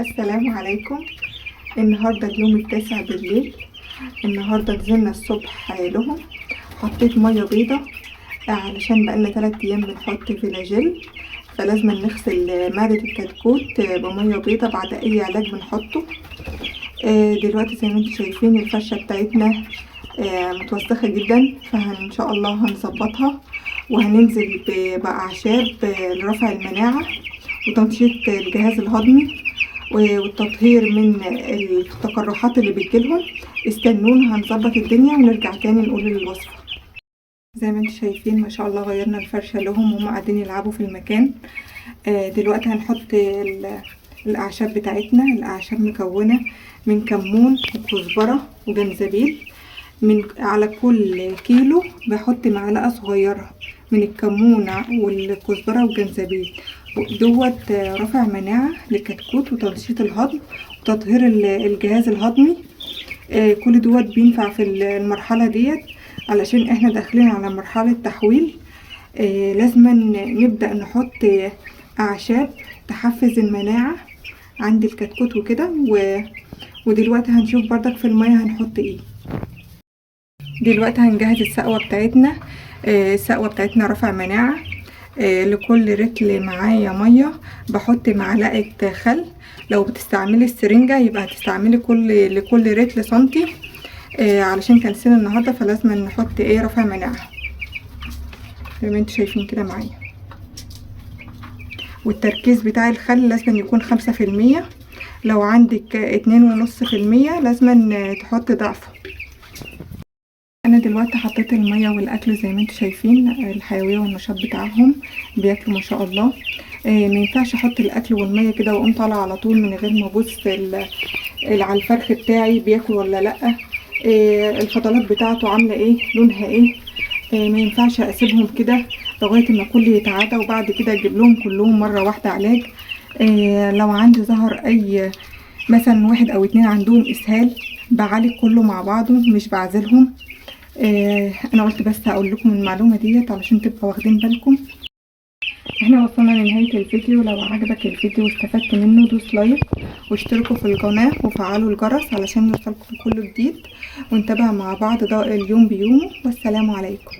السلام عليكم. النهاردة اليوم التاسع بالليل. النهاردة نزلنا الصبح لهم، حطيت مية بيضة علشان بقالنا 3 ايام بنحط فلاجيل، فلازم نغسل معدة الكتكوت بمية بيضة بعد اي علاج بنحطه. دلوقتي زي ما انتم شايفين الفرشة بتاعتنا متوسخة جدا، فان شاء الله هنظبطها وهننزل بأعشاب لرفع المناعة وتنشيط الجهاز الهضمي والتطهير من التقرحات اللي بتجيلهم. استنونا هنظبط الدنيا ونرجع تاني نقول الوصفة. زي ما انتم شايفين ما شاء الله غيرنا الفرشة لهم وهم قاعدين يلعبوا في المكان. دلوقتي هنحط الأعشاب بتاعتنا. الأعشاب مكونة من كمون وكزبرة وجنزبيل. من على كل كيلو بحط معلقة صغيرة من الكمون والكزبرة والجنزبيل. دوت رفع مناعة للكتكوت وتنشيط الهضم وتطهير الجهاز الهضمي. كل دوت بينفع في المرحلة ديت علشان احنا داخلين على مرحلة تحويل. لازم نبدأ نحط أعشاب تحفز المناعة عند الكتكوت وكده. ودلوقتي هنشوف بردك في المية هنحط ايه. دلوقتي هنجهز السقوة بتاعتنا. السقوة بتاعتنا رفع مناعة. لكل رتل معايا مية بحط معلقة خل. لو بتستعملي السرنجة يبقى هتستعملي لكل رتل سنتي، علشان كنسين النهاردة فلازم نحط ايه رفع مناعة زي ما انتوا شايفين كده معايا. والتركيز بتاع الخل لازم يكون 5%، لو عندك 2.5% لازم تحط ضعفه. انا دلوقتي حطيت المية والاكل زي ما انتوا شايفين، الحيوية والنشاط بتاعهم بياكلوا ما شاء الله. ما ينفعش احط الاكل والمية كده واقوم طالعه على طول من غير ما ابص على الفرخ بتاعي بياكل ولا لا، الفضلات بتاعته عامله ايه، لونها ايه. ما ينفعش اسيبهم كده لغاية ما كل يتعادى وبعد كده اجيب لهم كلهم مرة واحدة علاج. لو عندي ظهر اي مثلا 1 او 2 عندهم اسهال بعالج كله مع بعضه مش بعزلهم. انا قلت بس هقول لكم المعلومة ديت علشان تبقوا واخدين بالكم. احنا وصلنا لنهاية الفيديو. لو عجبك الفيديو واستفدت منه دوس like واشتركوا في القناة وفعلوا الجرس علشان يوصلكم كل جديد، ونتابع مع بعض ده اليوم بيومه. والسلام عليكم.